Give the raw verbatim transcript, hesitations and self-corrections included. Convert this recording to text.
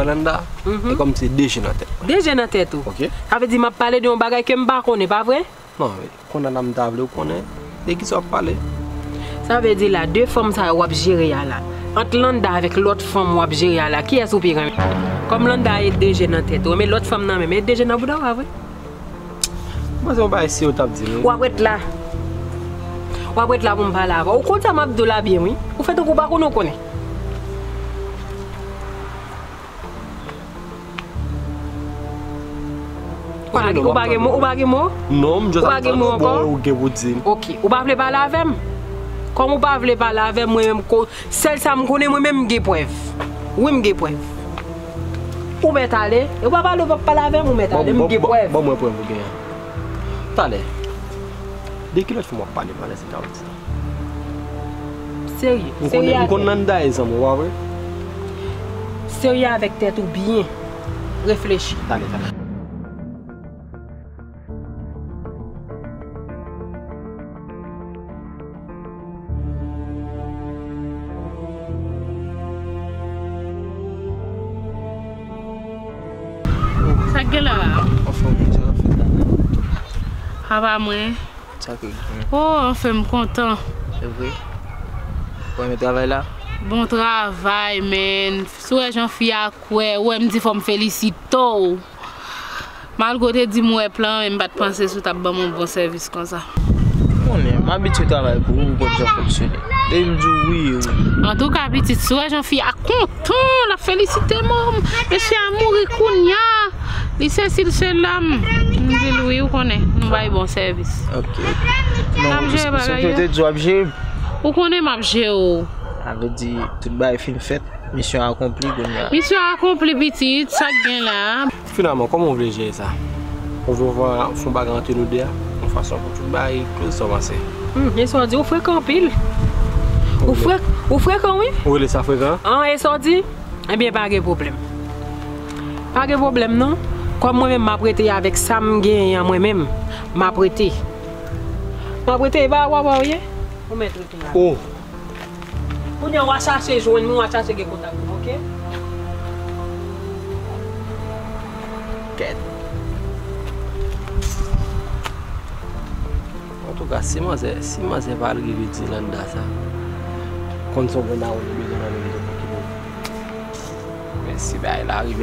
Landa, e kòmsi de je nan tèt mwen. De je nan tèt ou. Ok. Sa vle di m ap pale de yon bagay ke m pa konnen, pa vre? Non, konn Landa, m ta vle w konnen de kisa w ap pale. Sa vle di la, de fanm sa yo w ap jere a la. Ant Landa avèk lòt fanm w ap jere a la, kiyès ou pi renmen? Kòm Landa e de je nan tèt ou, men lòt fanm nan menm, e de je nan bouda w, pa vre? Mwen se yon bagay serye w t ap di m. W ap ret la. W ap ret la pou m pale avè w. Ou konn sa m ap di w la byen, wi. Ou fè tankou w pa konnen, ou konnen. Ou pa gen mo, ou pa gen mo? Non, m just ap tann ou, bon, ou gen pou di m. Ok, ou pa vle pale avè m? Kòm ou pa vle pale avè m, mwen menm, ko-, sèl sa m konnen, mwen menm, m gen prèv. Wi, m gen prèv. Ou mèt ale. E w pa pale, ou p ap pale avè m, ou mèt ale, m gen prèv. Ban mwen prèv ou genyen. Talè. De ki lòt fanm w ap pale m a lè se ta w di sa? Serye. M konnen, m konn Landa e zanmi w, pa vre? Serye avèk tèt ou byen. Reflechi. Talè, talè. Sa k gen la a? Anfen, moun sa ap fèt la menm. Apa mwen? Sa k gen? Oh, anfen, m kontan. Se vre? Ou renmen travay la? Bon travay, man. Si w wè jan fi a kwè, ou wè m di fò m felisite w. Malgre w te di m w wè plan an, men m pa t panse si w t ap ban m yon bon sèvis konsa. Konnen, m abitye travay pou ou, ou konn jan m fonksyone. Depi m di w wi, e wi. Antouka, pitit, si w wè jan fi a kontan, l ap felisite m, o, mesye a mouri kounye a, li sesi, l sela, m di l wi, ou konnen, nou bay bon sèvis. Ok. N ap jere bagay yo. Ou konnen m ap jere w. Sa vle di, tout bagay fin fèt. Misyon akonpli kounye a. Misyon akonpli, pitit, sa k gen la a? Finalman, kòman w vle jere sa? Ou vle fè yon bagay ant nou de a? Yon fason pou tout bagay close sa w panse? Hmm, e sa w di, ou frekan anpil. Ou fre-, ou frekan, wi. Ou rele sa frekan? An, e sa w di? Ebyen, pa gen pwoblèm. Pa gen pwoblèm, non. Kòm mwen menm, m ap rete avèk sa m genyen an mwen menm, m ap rete. M ap rete, e pa wa wa w ye? Ou mèt rete la. Oh. Kounye a, w a chache jwenn mwen, w a chache gen kontak mwen, oke? Kèt. Antouka, si manzè, si manzè pa al rive di Landa sa, konn se yon grenn awo li bezwen nan men li tou pou ki pou. Men si bagay la rive